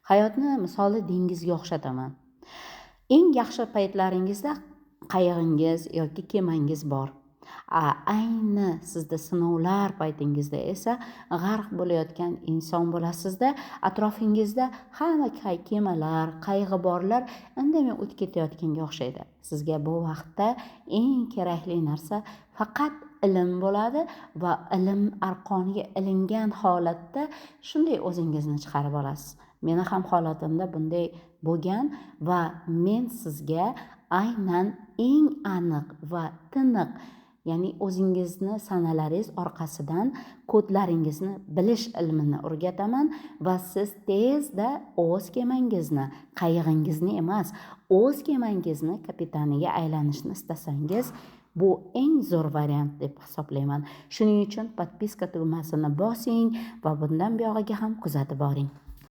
Hayotni misoli dengizga o'xshataman. Eng yaxshi paytlaringizda qayig'ingiz yoki kemangiz bor. Ayni sizda sinovlar paytingizda esa g'arq bo'layotgan inson bo'lasizda, atrofingizda hamma kemalar, qayig'i borlar indamay o'tib ketayotganga o'xshaydi. Sizga bu vaqtda eng kerakli narsa faqat ilm bo'ladi va ilm arqoniga ilingan holatda shunday o'zingizni chiqarib olasiz. Meni ham holatimda bunday bo'lgan va men sizga aynan eng aniq va tiniq, ya'ni o'zingizni sanalaringiz orqasidan kodlaringizni bilish ilmini o'rgataman va siz tezda o'z kemangizni, qayig'ingizni emas, o'z kemangizni kapitaniga aylanishni istasangiz, bu eng zo'r variant deb hisoblayman. Shuning uchun podpiska tugmasini bosing va bundan buyog'iga ham kuzatib boring.